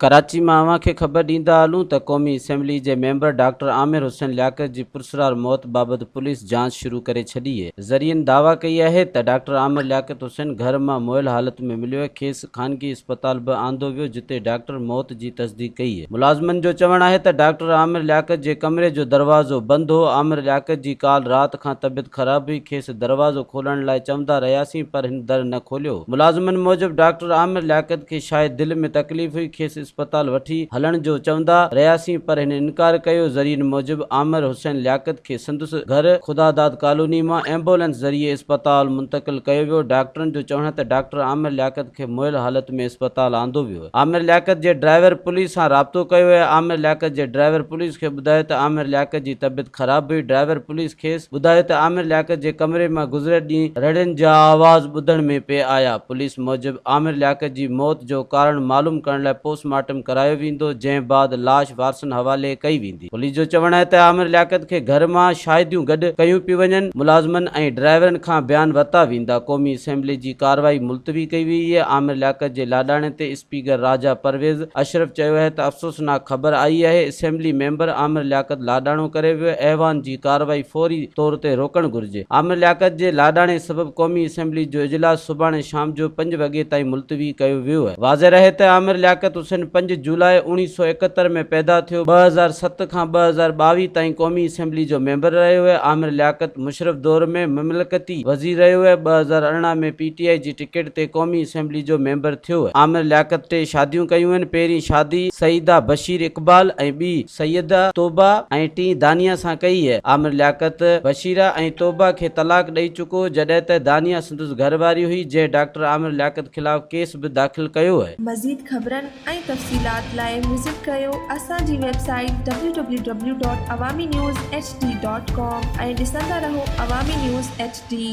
ڪراچي مان اوهان کي خبر ڏيندا هلون ته قومي اسيمبلي جي ميمبر ڊاڪٽر عامر حسين لياقت جي پراسرار موت بابت پوليس جاچ شروع ڪري ڇڏي اهي. ذريعن دعويٰ ڪئي آهي ته ڊاڪٽر عامر لياقت حسين گهر مان مئل حالت ۾ مليو ۽ کيس خانگي اسپتال به آندو ويو جتي ڊاڪٽر موت جي تصديق ڪئي اهي. ملازمن جو چوڻ آهي ته ڊاڪٽر عامر لياقت جي ڪمري جو دروازو بند هو، عامر لياقت جي ڪالهه رات کان طبيعت خراب هئي، کيس دروازو کولڻ لاء چوندا رهياسين پر هن در نه کوليو. ملازمن موجب ڊاڪٽر عامر لياقت کي شايد دل ۾ تڪليف هئي کيس اسپتال وٺي هلڻ جو چوندا رهياسين پر هن انڪار ڪيو، ذريعن موجب عامر حسين لياقت کي سندس گهر خداداد ڪالوني مان ايمبولينس ذريعي اسپتال منتقل ڪيو ويو، ڊاڪٽرن جو چوڻ ته ڊاڪٽر عامر لياقت کي مئل حالت ۾ اسپتال آندو ويو، عامر لياقت جي ڊرائيور پوليس سان رابطو ڪيو ۽ عامر لياقت جي ڊرائيور پوليس کي ٻڌايو ته عامر لياقت جي طبيعت خراب هئي، ڊرائيور پوليس کيس ٻڌايو ته عامر لياقت جي ڪمري مان گذريل ڏينهن رڙين جا آواز ٻڌڻ ۾ پئي آيا، پوليس موجب عامر لياقت جي موت جو ڪارڻ معلوم ڪرڻ لاء پوسٽ مارٽم ڪرايو ويندو، جنهن بعد لاش وارثن حوالي ڪئي ويندي. پوليس جو چوڻ آهي ته عامر لياقت کي گهر مان شاهديون گڏ ڪيون پيون وڃن، ملازمن ۽ ڊرائيورن کان بيان ورتا ويندا، قومي اسيمبلي جي ڪارروائي ملتوي ڪئي وئي آهي، عامر لياقت جي لاڏاڻي تي اسپيڪر راجا پرويز اشرف چيو آهي ته افسوسناڪ خبر آئي آهي، اسيمبلي ميمبر عامر لياقت لاڏاڻو ڪري ويو، ايوان جي ڪارروائي فوري طور تي روڪڻ گهرجي. عامر لياقت جي لاڏاڻي سبب قومي اسيمبلي جو اجلاس سڀاڻي شام جو پنج وڳي تائين ملتوي ڪيو ويو آهي. واضح رهي ته عامر لياقت حسين پنج جولاء اوڻيهه سو 71 ۾ پيدا ٿيو، 2007 کان 2022 تائين قومي اسيمبلي جو ميمبر رهيو آهي. عامر لياقت مشرف دور ۾ مملڪتي وزير رهيو آهي، 2018 ۾ پي ٽي آء جي ٽڪيٽ تي قومي اسيمبلي جو ميمبر ٿيو. عامر لياقت ٽي شاديون ڪيون آهن، پهرين شادي سعيده بشير اقبال ۽ ٻي سيده توبه ۽ ٽين دانيا سان ڪئي. عامر لياقت بشيره ۽ توبه کي طلاق ڏئي چڪو هو، جڏهن ته دانيا سندس گهر واري هئي، جنهن ڊاڪٽر عامر لياقت خلاف ڪيس به داخل ڪيو. مزيد خبرن ۽ تفصيلات لاء وزٽ ڪريو اسان جي website W W W dot Awami news H D dot com ۽ ڏسندا رهو عوامي نيوز ايڇ ڊي.